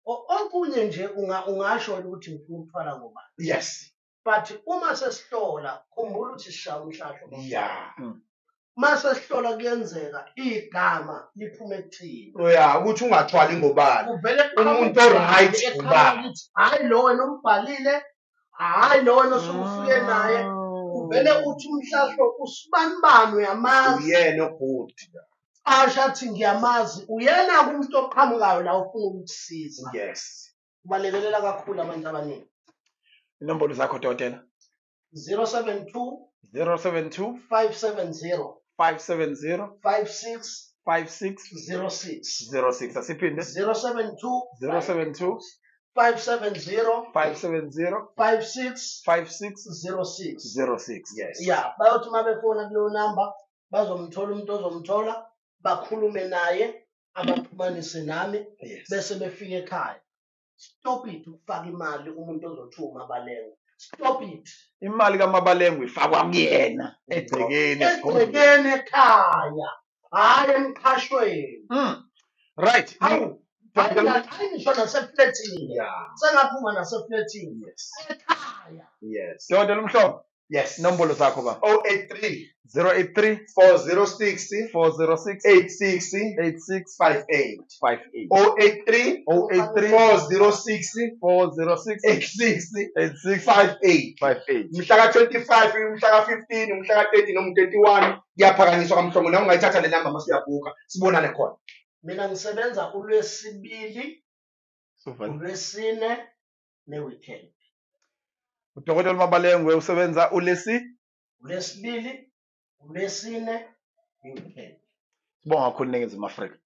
Okunye nje ungasho ukuthi ngifuna ukuthwala ngobani. Yes. But uma sesihlola khumbula ukuthi sishaya umhlahlo. Ya. Uma sesihlola kuyenzeka igama liphume kuthina. Ya, ukuthi ungathwali ngobani. Kuvele Umuntu o-right ubani. ukuthi hhayi lo wena umbhalile, hhayi lo wena osuke ufike naye. Kuvele uthi umhlahlo usibanibani uyamazi. Uyena ogudi. Asho athi ngiyamazi, uyena-ke umuntu oqhamukayo la ufuna ukukusiza. Yes. Ubalekelela kakhulu abantu abaningi. Inombolo zakho dokotela? 072 072 570 570 56 56 06. 06. Asiphinde. 072 072 570 570 56 56 06. 06. Yes. Ya, bayothi uma befona kuleyo namba bazomthola umuntu ozomthola, bakhulume naye, abaxhumanise nami, Yes. bese befika ekhaya. Stop it ukufaka imali umuntu ozothiwa uMabalengwe. Stop it. Imali kaMabalengwe ifakwa kuyena egcekeni esigodlweni. Egcekeni ekhaya, hhayi emqhashweni. Right. Hawu, Dokotela- hayi ngisho nasefletini. Yeah. Sengaphuma nasefletini. Yes. Ekhaya. Yes. Dokotela Mhlongo, Yes. inombolo zakho baba. 083 083 406 406 86 86 58. 58. 083 083 406 406 86 86 58. 58. Mhla ka-25, mhla ka-15, mhla ka-30 noma 31 kuyaphakanyiswa kaMhlongo. Nawe ungayithatha le namba mase uyabhuka, sibonane khona. Mina ngisebenza uLwesibili, uLwesine ne-weekend. Udokotela Mabalengwe usebenza uLesi. uLwesibili, uLwesine, ne-weekend. Sibonga kakhulu Ningizimu Afrika.